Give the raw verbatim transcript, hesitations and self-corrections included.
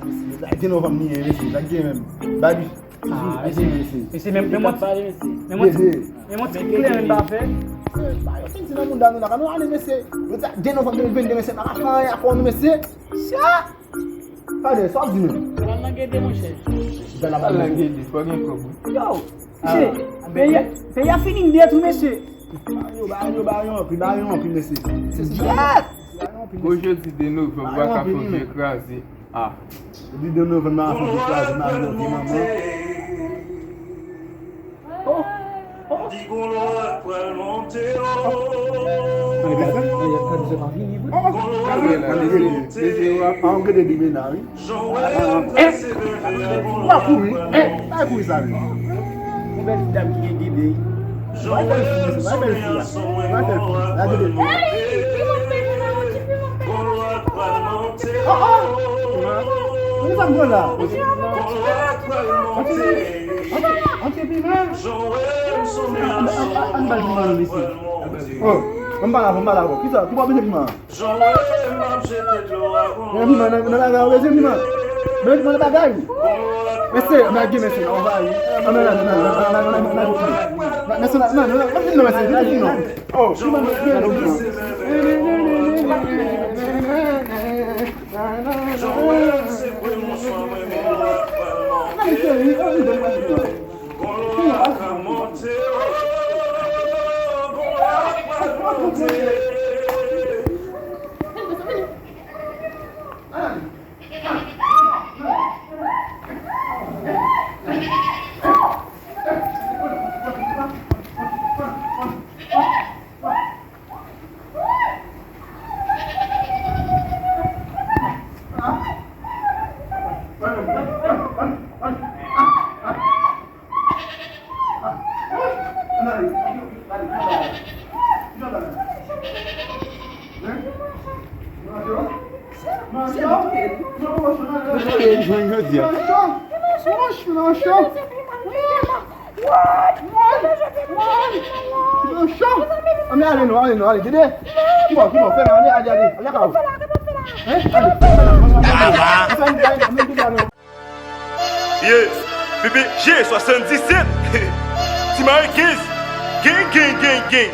Mesye, sa gen novanm li ye, mesye, sa gen menm. Babi, toujou, mesye, mesye. Mesye, men, men mwen, men mwen, men mwen ti kleren pa fè. Ba yo fè ti nan moun dan nou la, ka nou ale, mesye. Yo di sa gen novanm de mil vennde, mesye, pa ka fè anyen akò nou, mesye. Sa! Tande, sa w ap di menm? Al nan gede, monchè. Al nan gede, fò gen kòb, wi. Yo, mesye, peyi a, peyi a fini detwi, mesye. Ba yo, ba yo, ba yo anpil, ba yo anpil, mesye. Se jèt! Gwo jodi de novanm, w a ka fè yon vye kraze. Ah. Jodi de novanm, m a fè yon vye kraze, m a fè yon vye manman. Oh! Oh! An gede di mena, wi. Ou pa kouri. Ou pa kouri sa, wi. Yon bèl ti dam ki gen gede. Yon bèl fi, yon bèl fi la. Yon bèl fi. La gede. Oh, oh. Ki sa m pran la? Anti, anti, anti piman. Ann ba l piman nou, mesye. Oh, ann ba l avè, ann ba l avè. Ki sa? Ki pa bezwen piman? Mwen piman nan, nan bagay, ou bezwen piman? Mwen piman nan bagay. Mesye, ann ba gen mesye, ann ba. Ann ba, ann ba, ann ba. Mesye, nan, nan, nan, nan, mesye, vin non. Oh, piman, piman, piman. Ann ale non, ale non, ale, gede. Ki bò, ki bò, fè la, ale, ale, ale, ale ka ou. Hein? Ale. Ye, P P G swasanndiset. Ti Mari kenz. Gang, gang, gang, gang.